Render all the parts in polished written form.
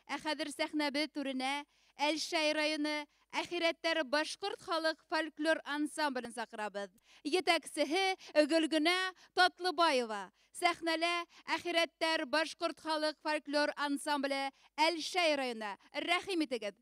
Ә хәҙер сәхнәбеҙ түренә Әлшәй районы Әхирәттәр башҡорт халыҡ фольклор ансамблен саҡырабыҙ. Етәксеһе Гөлгөнә Татлыбаева. Сәхнәлә Әхирәттәр башҡорт халыҡ фольклор ансамбле Әлшәй районы. Рәхим итегеҙ.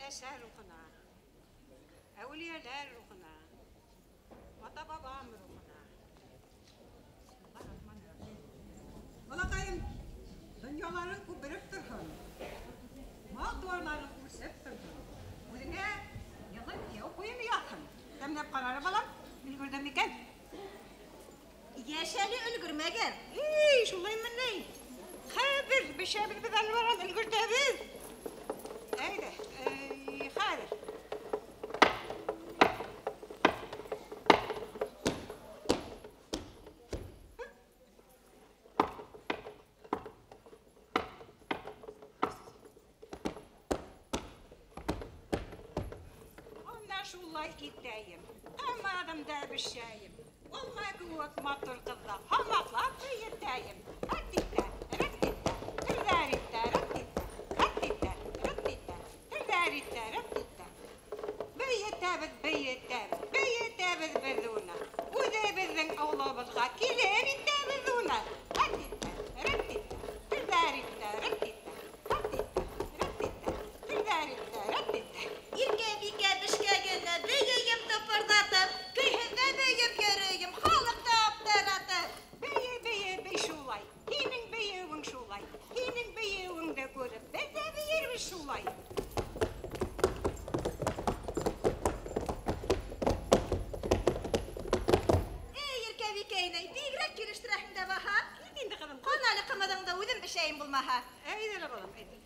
Әсәр рухына, әүлиәләр рухына, ата-бабам рухына. Балаҡайым, донъяларың күпереп торһон, мал-тыуарларың үсеп торһон, үҙеңә йылы кейәү ҡуйын яҙһын. Тәмләп ҡарар, балам, өлгөрҙөм микән? Йәш әле өлгөрмәгән. Эй, шулаймы ни? Хәҙер бешәбеҙ беҙ әле баран, өлгөртәбеҙ. Әйҙә, хәҙер. Ана шулай итәйем, ҡамаҙым да бешәйем. Алма кеүек матур ҡыҙҙа һамаҡлап бейетәйем. Рәт-титтә, рәт-титтә, терҙәр-иттә, рәт-титтә, рәт-титтә, рәт-титтә, терҙәр-иттә, рәт-титтә. Бейетәбеҙ, бейетәбеҙ, бейетәбеҙ беҙ уны. Үҙебеҙҙең ауылыбыҙға килен итәбеҙ уны. Рәт-титтә, рәт-титтә, терҙәр-иттә, рәт-титтә, рәт-титтә, рәт-титтә, терҙәр-иттә, рәт-титтә. Иркәбикә бешкәгенә бейейем тыпырҙатып, көйһөҙҙә бейеп йөрөйөм, халыҡты аптыратып. Бейе, бейе, бей шулай, һинең бейеүең шулай, һинең бейеүеңде күреп, беҙ ҙә бейербеҙ шулай. Эй, Иркәбикә инәй, бигерәк килештерәһең дә баһа. Кит инде, ҡыҙым. Ҡана әле ҡымыҙыңды үҙем бешәйем булмаһа. Әйҙә лә, балам, әйҙә.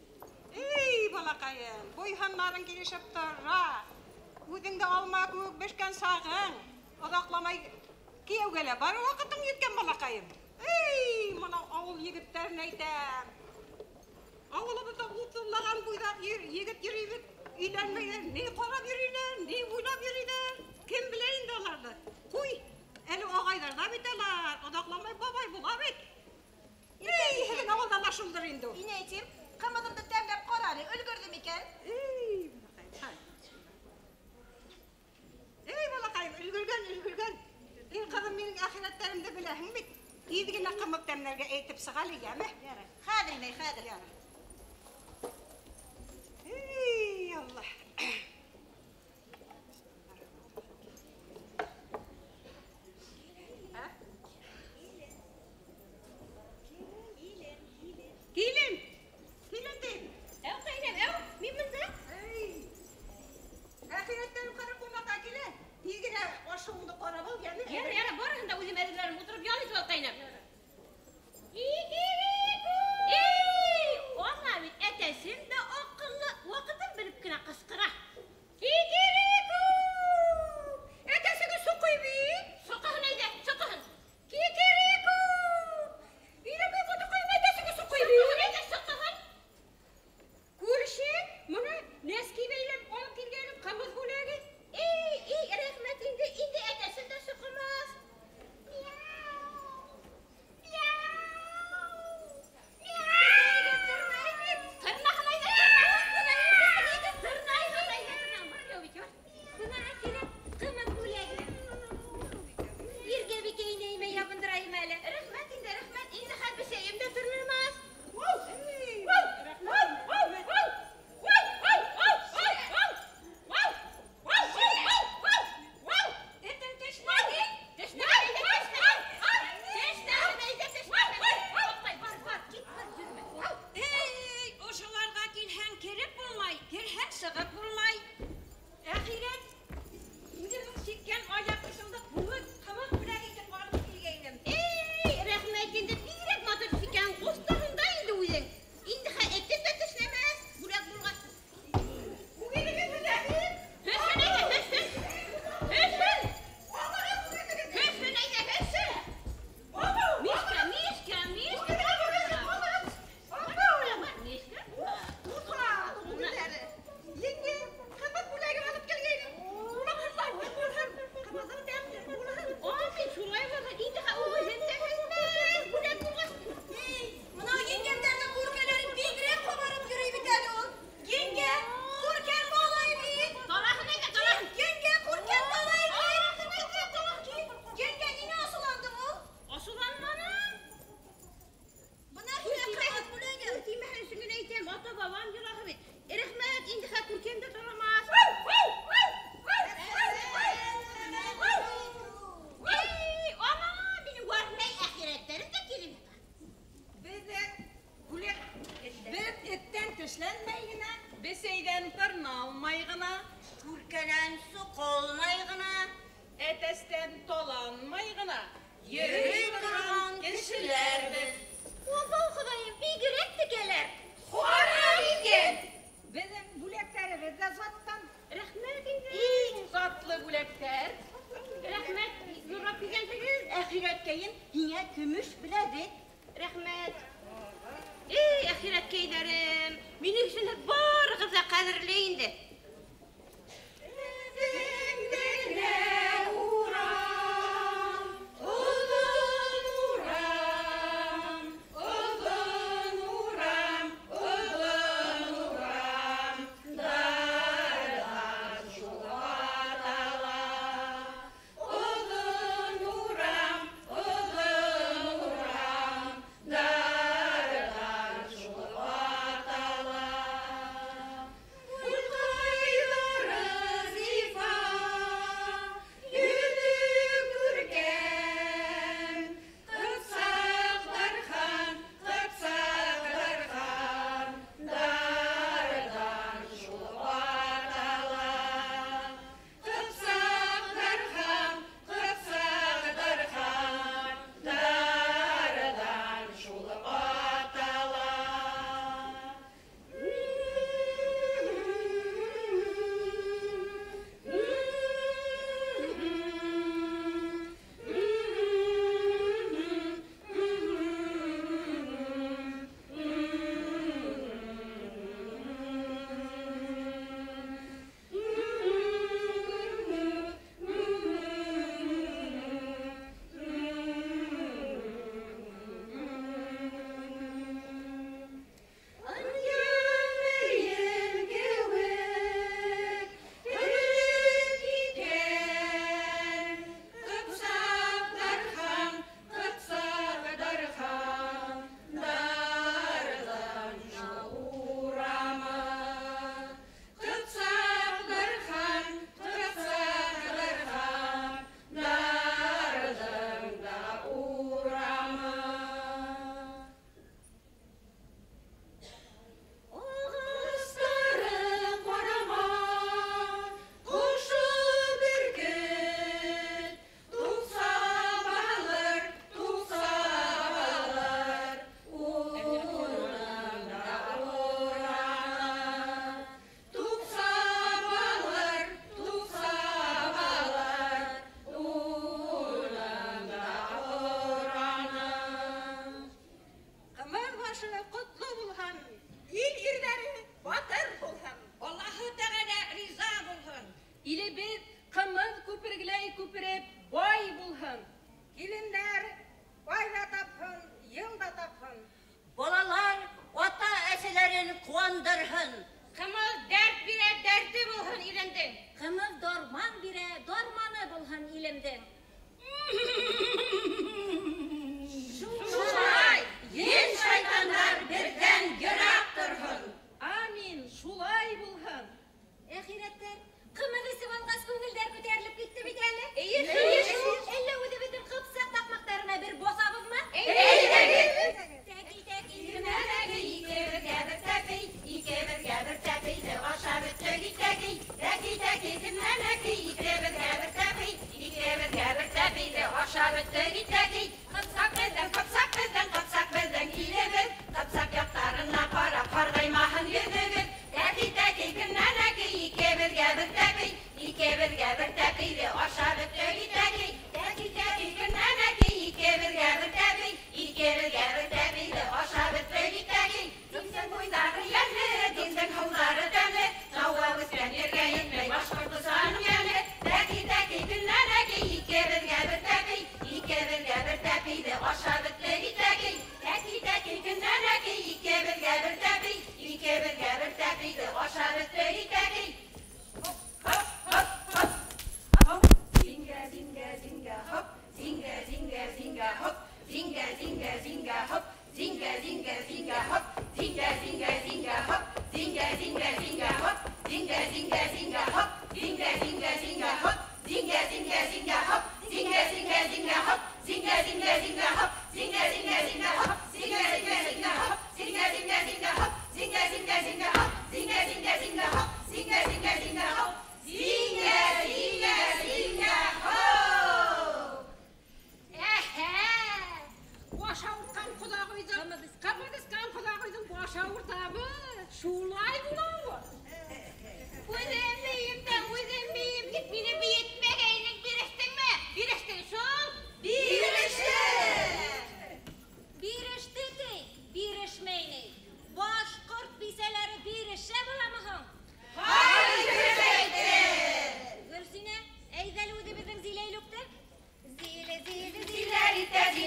Эй, балаҡайым, буй-һыннарың килешеп тора. Үҙең дә алма кеүек бешкән сағың. Оҙаҡламай кейәүгә лә барыр ваҡытың еткән, балаҡайым. Эй, мынау ауыл егеттәрен әйтәм. Ауылыбыҙҙа утыҙлаған буйҙаҡ егет йөрөй бит. Өйләнмәйҙәр, ни ҡарап йөрөйҙәр, ни уйлап йөрөйҙәр. Кем белә инде уларҙы? Ҡуй, әле ағайҙар ҙа бит алар, оҙаҡламай бабай була бит. Эй, һеҙҙең ауылда ла шулдыр инде ул. Инәй тим, ҡымыҙымды тәмләп ҡара әле, өлгөрҙө микән? Эй, балаҡайым, хай. Эй, балаҡайым, өлгөргән, өлгөргән. Эй, ҡыҙым, минең әхирәттәремде беләһең бит. Тиҙ генә ҡымыҙ тәмләргә әйтеп сыға әле, йәме? Ярай. Хәҙер, инәй, хәҙер. Ярай. Эй, Алла. Килен! Килен тим! Әү, ҡәйнәм, әү, мин бында. Эй! Әхирәттәрем ҡара ҡунаҡҡа килә. Тиҙ генә ашыуыңды ҡарап ал, йәме? Ярай, ярай, барыһын да үҙем әҙерләрем, ултырып ял итеп ал, ҡәйнәм. Эй, ана бит әтәсем дә аҡыллы, ваҡытын белеп кенә ҡысҡыра. Кикерику! Әтәсегеҙ суҡый бит. Суҡыһын әйҙә, суҡыһын. Кикерику! Өйрәмәй ҡотоҡайым, әтәсегеҙ суҡый бит. Суҡыһын әйҙә, суҡыһын. Күрше, бына нәски бәйләп алып килгәнем ҡымыҙ бүләге. Эй, эй, рәхмәт инде, инде әтәсем дә суҡымаҫ. Мяу! Мяу! ла йөрөй торған кешеләр беҙ. Абау, Хоҙайым, бигерәк текәләр. Ҡара икән. Беҙҙең бүләктәребеҙ ҙә заттан. Рәхмәт инде. Иң затлы бүләктәр. Рәхмәт, ҙурлап килгәнһегеҙ. Әхирәткәйем, һиңә көмөш беләҙек. Рәхмәт. Эй, әхирәткәйҙәрем, минең өсөн һеҙ барығыҙ ҙа ҡәҙерле инде. Урам, оҙон урам, оҙон урам, оҙон урам, дарҙан шул атала. Оҙон урам, оҙон урам, дарҙан шул атала. Уйҡайҙары зифа, йөҙө күркәм, Ҡыпсаҡ дархан, ҡыпсаҡ дархан, дарҙан шул атала. Ҡыпсаҡ дархан, ҡыпсаҡ дархан, дарҙан шул атала. Ынйы кеүек терелеп киткән, Ҡыпсаҡ дархан, ҡыпсаҡ дархан, дарҙан шул урамы. Ҡыпсаҡ дархан, ҡыпсаҡ дархан, дарҙың да урамы. Ағастары ҡарама, ҡошо бөркөт, Туҡса балыр, туҡса балыр, уның да ураны. Туҡса балыр, туҡса балыр, уның да ураны. Ҡымыҙ башы ҡотло булһын, ил ирҙәре батыр булһын. Аллаһы Тәғәлә риза булһын. Илебеҙ ҡымыҙ күпергеләй күпереп бай булһын. Килендәр ай ҙа тапһын, йыл да тапһын. Балалар ата-әсәләрен ҡыуандырһын. Ҡымыҙ дәрт бирә, дәрте булһын илемдең. Ҡымыҙ дарман бирә, дарманы булһын илемдең. Шулай, ен шайтандар беҙҙән йыраҡ торһон. Амин, шулай булһын. Әхирәттәр, ҡымыҙ эсеп алғас күңелдәр күтәрелеп китте бит әле. Эйе, эйе шул. Әллә үҙебеҙҙең ҡыпсаҡ таҡмаҡтарына бер баҫабыҙмы? Әйҙәгеҙ. Тәки, тәки, Тәки, икебеҙгә бер тәпи, икебеҙгә бер тәпиҙе ашап бөттөк итәки. Тәки, тәки, тимәнәки, икебеҙгә бер тәпи, икебеҙгә бер тәпиҙе ашап бөттөк итәки. Ҡыпсаҡ беҙҙең, ҡыпсаҡ беҙҙең, ҡыпсаҡ беҙҙең илебеҙ. Ҡыпсаҡ яҡтарына ҡарап ҡарғаймаһын йөҙөгөҙ. Тәки, тәки, кемдән әки, икебеҙгә бер тәпи, икебеҙгә бер тәпиҙе ашап бөттөк итәки. Тәки, тәки, кемдән әки, икебеҙгә бер тәпи, икебеҙгә бер тәпиҙе ашап бөттөк итәки. Диңгеҙ буйҙары йәнле, диңгеҙ һыуҙары тәмле, тауға үҫкән ергә етмәй Башҡортостаның йәне. Тәки, тәки, кемдән әки, икебеҙгә бер тәпи, икебеҙгә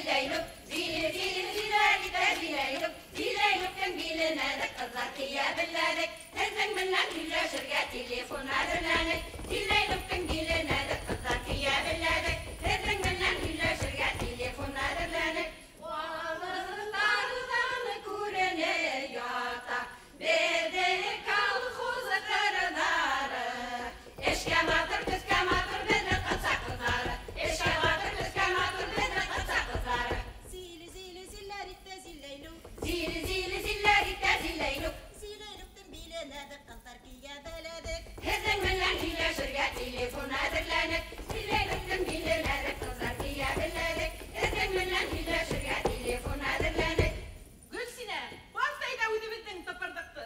Зиләйлүк, зиле зиле зиләр итә Зиләйлүк, Зиләйлүктең биленә ҡыҙҙар кейә беләлек, һеҙҙең менән һөйләшергә телефон әҙерләнек. Зиләйлүктең биленә ҡыҙҙар кейә беләлек, һеҙҙең менән һөйләшергә телефон әҙерләнек. Алыҫтарҙан күренеп ята беҙҙең колхоз ҡырҙары. Эшкә матур, төҫкә матур беҙҙең ҡыҙса ҡыҙҙары. Эшкә матур, төҫкә матур беҙҙең ҡыҙса ҡыҙҙары. Зиле зиле зилләр итә Зиләйлүк, Зиле зиле зилләр итә Зиләйлүк, Зиләйлүктең биленә ҡыҙҙар кейә беләлек. һеҙҙең менән һөйләшергә телефон әҙерләнек. Зиләйлүктең биленә ҡыҙҙар кейә беләлек, һеҙҙең менән һөйләшергә телефон әҙерләнек. Гөлсинә, баҫ әйҙә үҙебеҙҙең тыпырҙыҡты.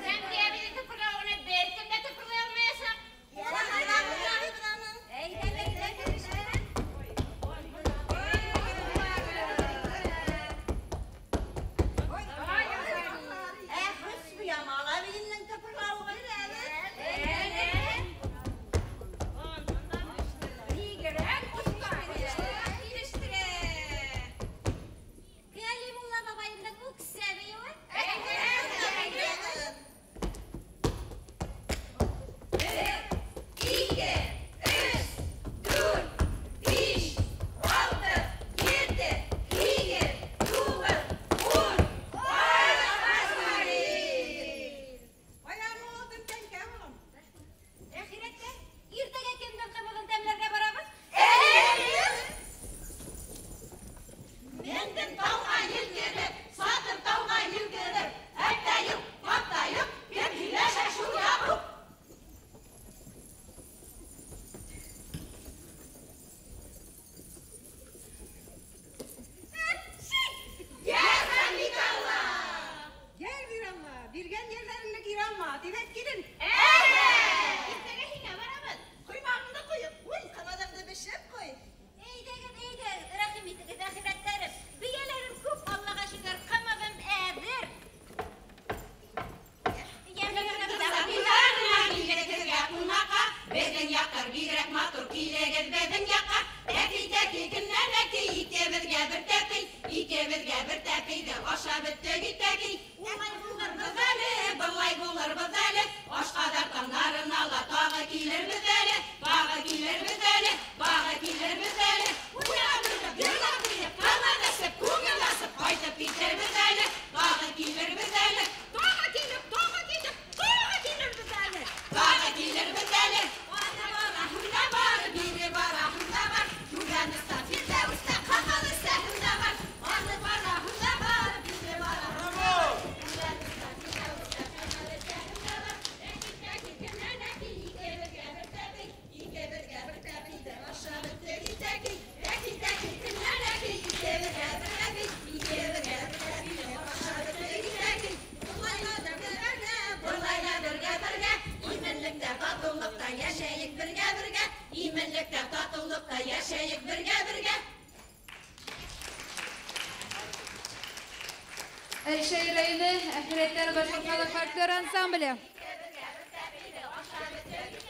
Зәмдиә әбейҙең тыпырлауына бер кем дә тыпырлай алмаясаҡ. Ә Хөсбиямал әбейенең тыпырлауы Бигерәк оҫта. Килештерә. Кәлимулла бабайымдың үксә бейеүе. Ике, өс, дүрт, биш, алты, ете, һигеҙ, туғыҙ, ун. Аяғың алтын тәңкә, улым. Әхирәттә, иртәгә кемдең ҡымыҙын тәмләргә барабыҙ? Мендем тауға елгереп, сатыр тауға елгереп, әттә юҡ, батта юҡ, кем һөйләшә шул Яҡуп. Йәрхәмит Алла! Йәр бир Алла, биргән ерҙәреңде кире алма, тип әйт килен. Иртәгә һиңә барабыҙ. Ҡоймағыңды ҡойоп ҡуй, ҡымыҙыңды бешереп ҡуй. Әйҙәгеҙ, әйҙәгеҙ, рәхим итегеҙ, әхирәттәрем. Бейәләрем күп, Аллаға шөкөр, ҡымыҙым әҙер. Сабиҙарына килдек һеҙгә ҡунаҡҡа, беҙҙең яҡтар бигерәк матур, килегеҙ беҙҙең яҡҡа. Тәки, тәки, кемдән әки, икебеҙгә бер тәпей, икебеҙгә бер тәпейҙе ашап бөттөк итәки. Улай булырбыҙ әле, былай булырбыҙ әле, Ашҡаҙар таңдарына ла тағы килербеҙ әле, тағы килербеҙ әле, тағы килербеҙ әле. Уйнап көлөп, йырлап килеп, ҡымыҙ эсеп, күңел асып ҡайтып китербеҙ әле, тағы килербеҙ әле. Тағы килеп, тағы килеп, тағы килербеҙ әле. Тағы килербеҙ әле. Аны бараһым да бар, бире бараһым да бар. Түбәнестә, Фирҙәүестә, Ҡамалыстаһым да бар. Аны бараһым да бар, бире бараһым да бар. Түбәнестә, Фирҙәүестә, Ҡамалыстаһым да бар. Тәки, тәки, кемдән әки, икебеҙгә бер тәпей, икебеҙгә бер тәпейҙе ашап бөттөк итәки. Тәки, тәки, кемдән әки, икебеҙгә бер тәпей, икебеҙгә бер тәпейҙе ашап бөттөк итәки. Улай ла бергә бергә, былай ла бергә бергә, именлектә, татыулыҡта йәшәйек бергә бергә, именлектә, татыулыҡта йәшәйек бергә бергә. Әлшәй районы Әхирәттәр башҡорт халыҡ фольклор ансамбле. Икебеҙгә бер тәпейҙе ашап бөттөк.